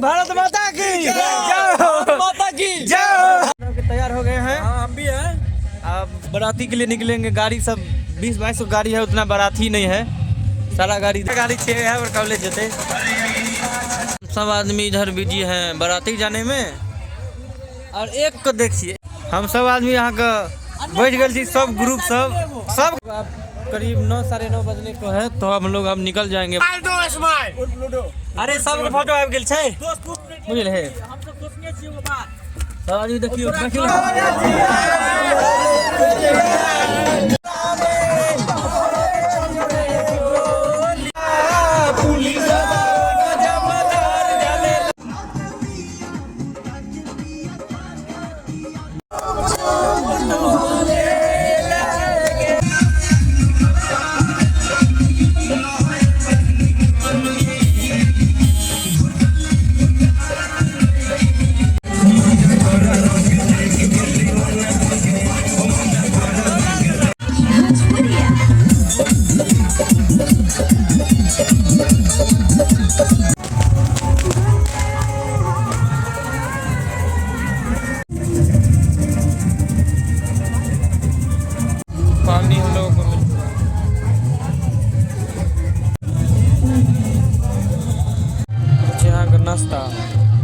भारत माता की जय हो, माता की जय हो। तैयार हो गए हैं। हाँ, हम भी हैं। अब बाराती के लिए निकलेंगे। गाड़ी सब 20-22 गाड़ी है, उतना बाराती नहीं है। सारा गाड़ी गाड़ी छे है और कॉलेज जते। सब आदमी इधर बिजी हैं बाराती जाने में। और एक को देखिए, हम सब आदमी यहाँ का बैठ गए छी, सब ग्रुप सब सब। अब करीब 9 9:30 बजने को है, तो हम लोग अब निकल जाएंगे। अरे सबके फोटो आबि गेल छै, बुझल है। सब आदमी देखियो। पानी हम लोगों को मिल चुका है। यहाँ का नाश्ता,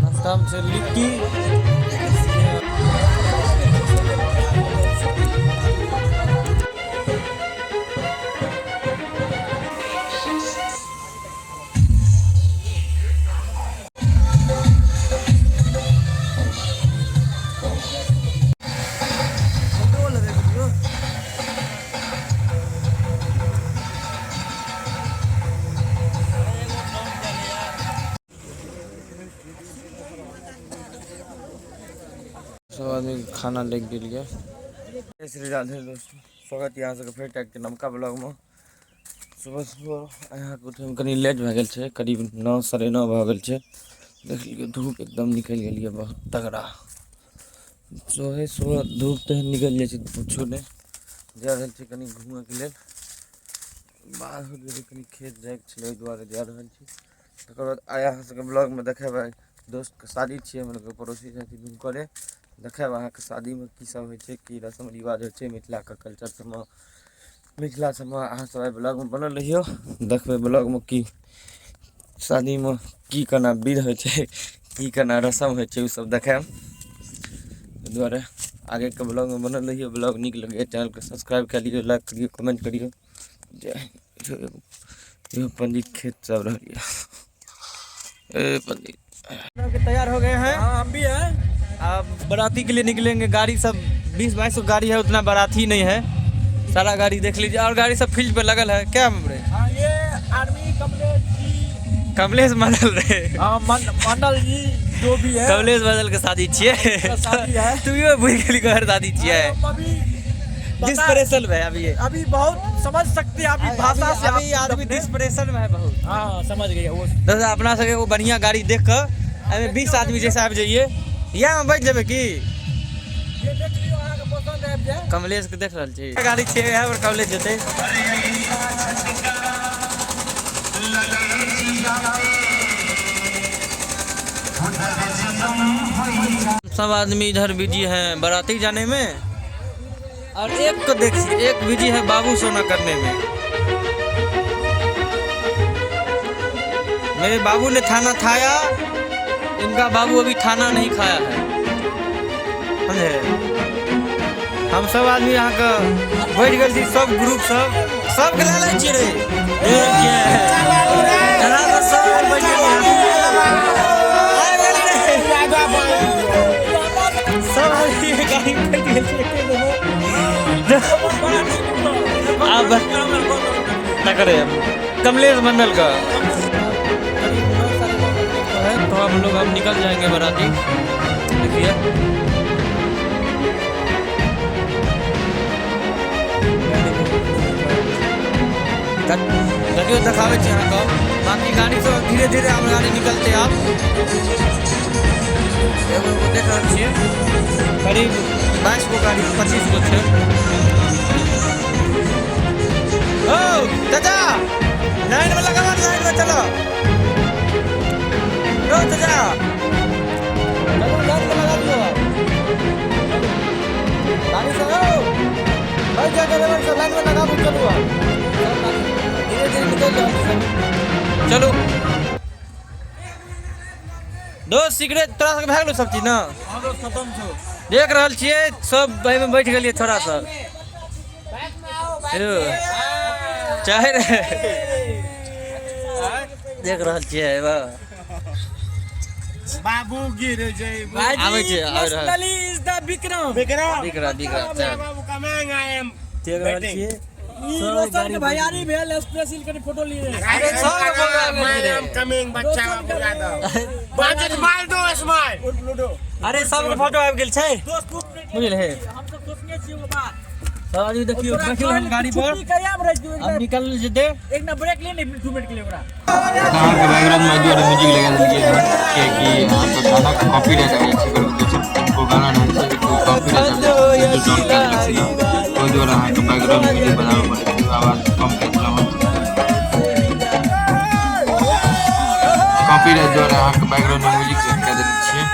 नाश्ता में छै लिट्टी। सब आदमी के खाना लग गेल ये। जय श्री राधे दोस्तों, स्वागत यहाँ सबके फेर एक नवका ब्लॉग में। सुबह सुबह यहाँ के उठैमे कनी लेट भए गेल छै, करीब 9 9:30 भए गेल छै। देख लियौ धूप एकदम निकलि गेल यऽ बहुत तगड़ा। सुबह सुबह धूप तेहन निकलि जाइ छै पूछू नहि। जा रहल छी कनी घूमयके लेल, बाहर गेलै कनी खेत जाइके छलै, ओहि दुआरे जा रहल छी। तकर बाद आइ अहाँ सबके ब्लॉगमे देखेबै दोस्तके शादी छियै, हमर पड़ोसी छथिन हुनकरे। देखेब अहाँके शादीमे की सब होइ छै, की रस्म रिवाज होइ छै मिथिलाके कल्चर सबमे। मिथिला सबमे अहाँ सब आइ ब्लॉगमे बनल रहियौ, देखबै ब्लॉगमे की शादीमे की केना विध होइ छै, की केना रस्म होइ छै, ओ सब देखायब। एहि दुआरे आगेके ब्लॉगमे बनल रहियौ। ब्लॉग नीक लगैए चैनलके सब्सक्राइब कए लियौ, लाइक करियौ, कमेंट करियौ। जय हिंद। पंडित खेत सब रहल यऽ। ए पंडित तैयार हो गए हैं। हाँ, हम भी हैं। अब बाराती के लिए निकलेंगे। गाड़ी सब 20-22 गाड़ी है, उतना बाराती नहीं है। सारा गाड़ी देख लीजिए, और गाड़ी सब फील्ड पे लगल है। क्या रे? हाँ, ये आर्मी कमलेश जी, कमलेश मंडल रे। हाँ, मंडल जी जो भी है, कमलेश मंडल के शादी छियै। शादी है। तू यो भूल गेली घर शादी छियै। अभी डिस्प्रेशन में है अभी ये। अभी बहुत समझ सकते हैं अभी भाषा से अभी आदमी डिस्प्रेशन में है बहुत। हाँ, समझ गए वो। दोस्त अपना सबके एगो बढ़िया गाड़ी देख कऽ एहिमे 20 आदमी जैसे आबि जइए, इएह मे बैठ जेबै की? ये देख लियौ, अहाँके पसंद आबि जाय। कमलेश के देख रहल छी, गाड़ी छै इएह पर कमलेश जेतै। सब आदमी इधर बिजी हैं बाराती जाने में, और एक को देखिए, एक बिजी है बाबू सोना करने में। मेरे बाबू ने थाना खाया, इनका बाबू अभी खाना नहीं खाया है, समझे? हम सब आदमी यहाँ का बैठ गेल छी, सब ग्रुप सब सबके लए लै छियै रे। चला तऽ सब बैठ गेल। सब आदमी गाड़ी बैठ गेल छै। आब तकरे कमलेश मंडल का है, तो हम लोग अब निकल जाएंगे बाराती। देखिए देखियो देखाबै छी अहाँके। बाकी गाड़ी सब धीरे धीरे आब गाड़ी निकलते। आब एगो एगो देख रहल छियै, करीब 22 गो गाड़ी 25 गो छै। ओ चाचा, लाइन में लगावा, लाइन में चलो। ओ यौ चाचा, चलू लाइन में लगा दियौ। गाड़ी से यौ बैठ जाओ, ड्राइवर सब लाइन में लगाबू। चलू आब धीरे धीरे निकलि रहल छै। चलू दोस्त, सिगरेट तोरा सबके भए गेलौ सब चीज ने? खत्म छौ। देख रहल छियै, सब एहिमे बैठ गेलियै। थोड़ा सा यौ चाहे देख रहल छियै। वाह। बाबू गिर जइबू। आबै छै, आबि रहल। Personally is the Vikram. Vikram. दिख रहा, दिख रहा, चल। बाबू कमिंग, I am देख रहल छियै। ई रोशन के भैयारी भेल, स्पेशल कनि फोटो लिए। अरे सब फोटो आबि I गेल एम रे। कमिंग। बच्चा बाबू यादव बाजत मार दो स्माइल लूडो। अरे सबके फोटो आबि गेल छै। दोस्त, 2 मिनट। बुझल हे। हम सब सोचने छियै ओ बात। सब आदमी देखियौ, बैठियौ हम गाड़ी पर। छुट्टी कहिया मे रहै छै? आब निकल जेतै। एक ना ब्रेक ले ने, 2 मिनट के लिए ओकरा। अहाँके बैकग्राउंडमे एहि दुआरे म्यूजिक लगा देलियै हन, कियाकि अहाँके गानाके कॉपीराइट आबि जाइ छै। अगर दोसर को गाना रहै छै तऽ कॉपीराइट आबि जाइ छै, डाउन कए देलक सीधा। ओहि दुआरे अहाँके बैकग्राउंड म्यूजिक बनाबऽ पड़ै छै। आवाज कम कए देलहुँ हन। कॉपीराइट दुआरे अहाँके बैकग्राउंडमे म्यूजिक कए देने छियै।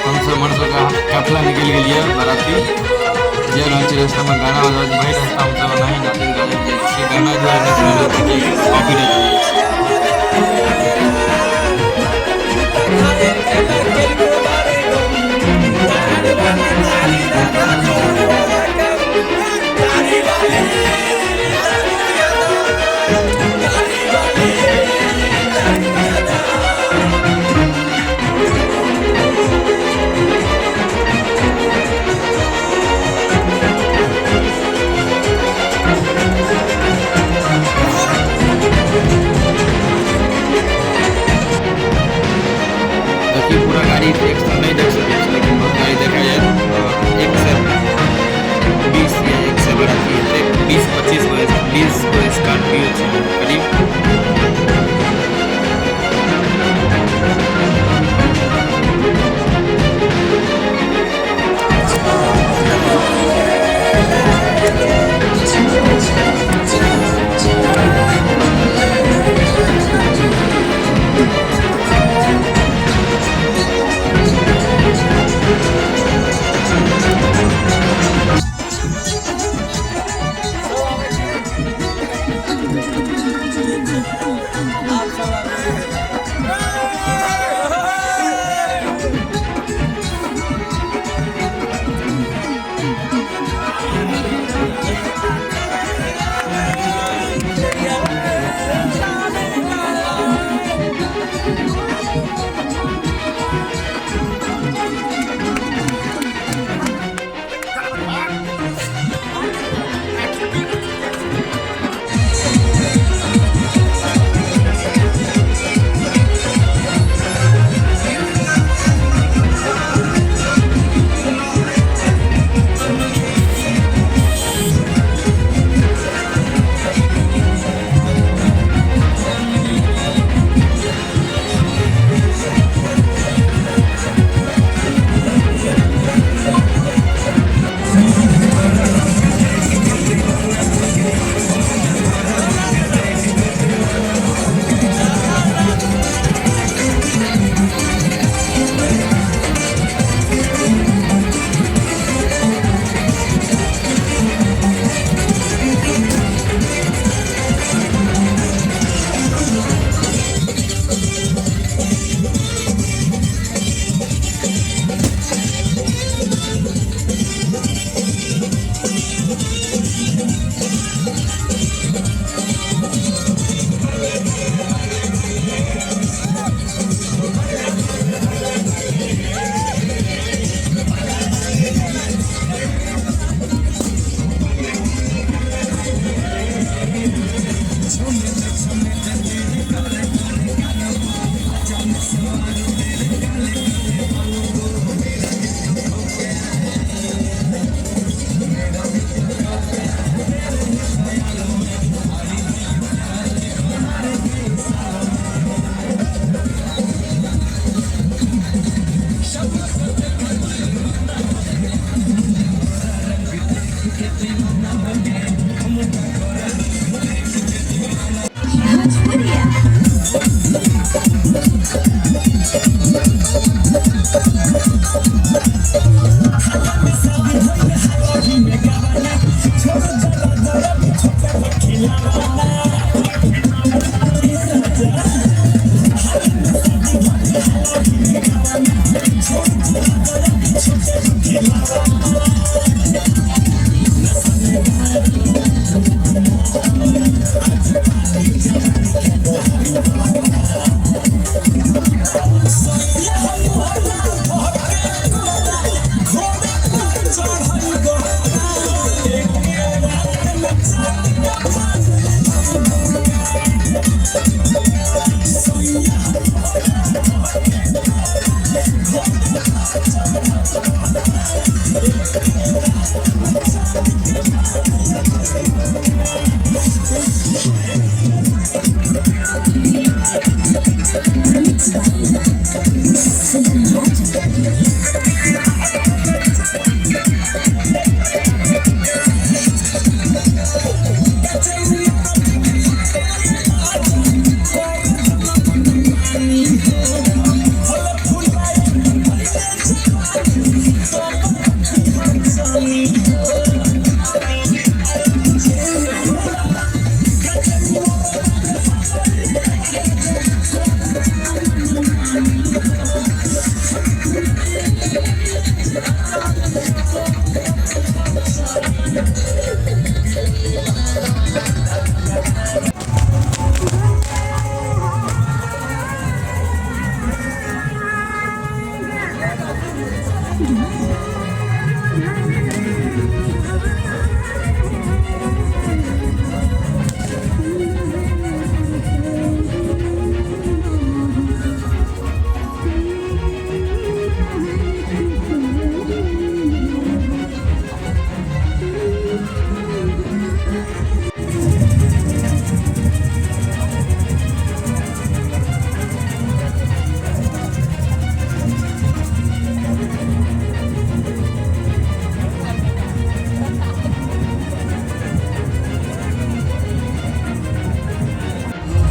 हमसब हमर सबके काफिला निकलि गेलियै। बाराती जा रहल छै। रास्तामे गाना बजबै, भरि रास्ता हमसब ओनाही नाचैत गाबैत जाइ छियै। गाना एहि दुआरे नहि सुनेलहुँ कियाकि कॉपीराइट हो जाइ छै। देखिए, पूरा गाड़ी एक संग नहि देख सकै छी, लेकिन बहुत गाड़ी देखा जायत। 120 या 100 बाराती हेतै। 20-25 गो, 20 गो स्कॉर्पियो छै करीब।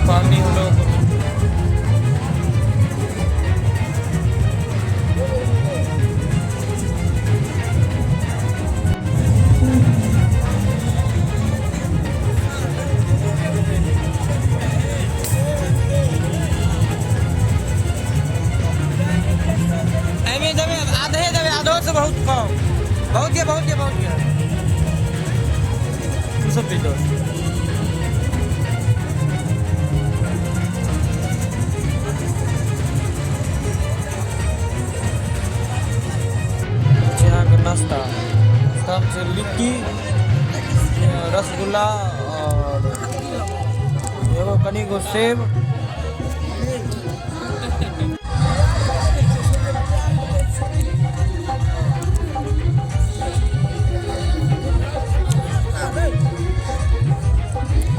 पानी हम लोगों को एहिमे देबै आधे देबै, आधो से बहुत कम। बहुत ये, बहुत ये, बहुत ये। तू सब पी लो। अहाँके नाश्ता, नाश्तामे छै लिट्टी, रसगुल्ला और एगो कनिगो सेब।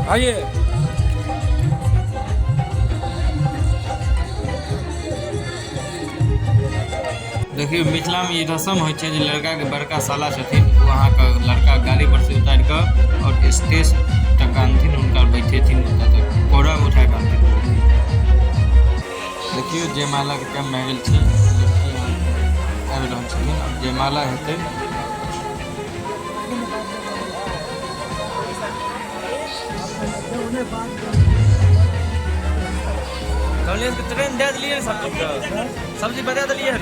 आइए। देखियौ, मिथिलामे ई रस्म होइ छै जे लड़काके बड़का साला छथिन, ओ अहाँके लड़का गाड़ी पर से उतारि कऽ आओर स्टेज तक आनथिन, हुनका बैठेथिन, ओतऽ तक कोरामे उठा कऽ आनथिन। देखियौ, जयमालाके टाइम भए गेल छै, लड़की आबि रहल छथिन, आब जयमाला हेतै। कमलेश के ट्रेन दे देलियै ने, सब्जी के सब्जी बता देलियै ने।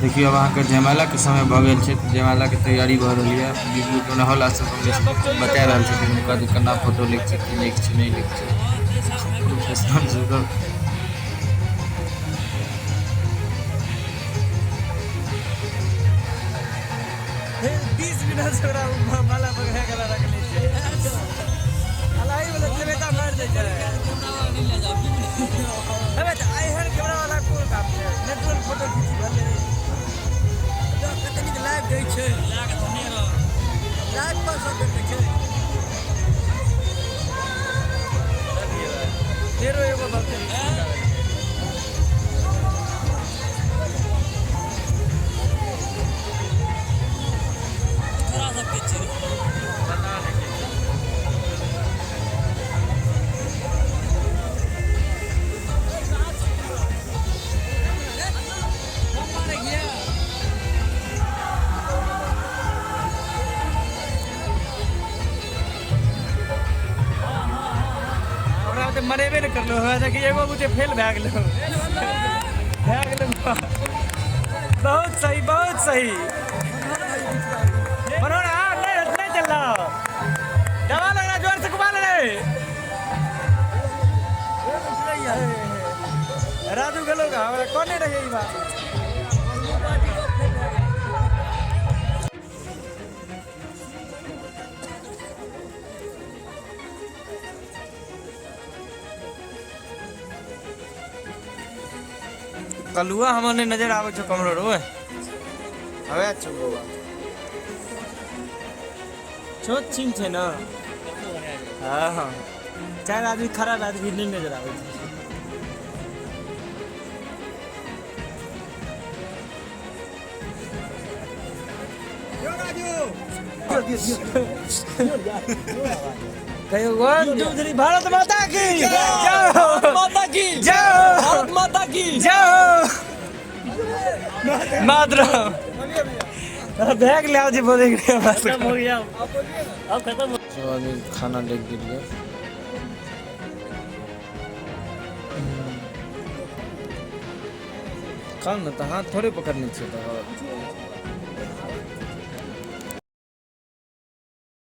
देखियौ, अब अहाँके जयमालाके समय भऽ गेल छै, तऽ जयमालाके तैयारी भऽ रहल यऽ। वीडियो बनावला सब बता रहल छथिन हुनका जे केना फोटो लैके छै, की लैके छै, नहि लैके छै। प्रोफेशनल सब। 20 मिनट से ओकरा माला पकड़ा के रखने छै। अलाई वाला चलेता मार दै छै। अबे तऽ एहन कैमरा वाला कोन काम छै? नेचुरल फोटो खींची भले। कतेक नीक लाइव दै छै। लाइव पर सब देखै छै। फेरो एगो भक्ति। तोरा सबके छै। पता नहि के छै। ओकरा तऽ मनेबे नहि करलहुँ। हमरा देखी एगो बुझे फेल भए गेलो, भए गेलो। बहुत सही, बहुत सही मनोहर। हाँ, नहीं नहीं चल रहा। दबा लग रहा, जोर से घुमा ले रे। राजू गेलो का हमरा कोने रहे ई बात। कलुआ हमर नहि नजर आबै छौ कमरो रो। हवे छौ बौआ। छोट छिन छै ने। हाँ हाँ, चारि आदमी खड़ा भए भी नहि नजर आबै छै। कहियो 1 2 3, भारत माता की जय, माता की जय, भारत माता की जय। मातरम बैग ले आओ जी, बोले बस। खत्म हो गया, अब खत्म। सब आदमी खाना लेके गेलियै। खाउ ने तऽ हाथ थोड़े पकड़ने छियै तऽ।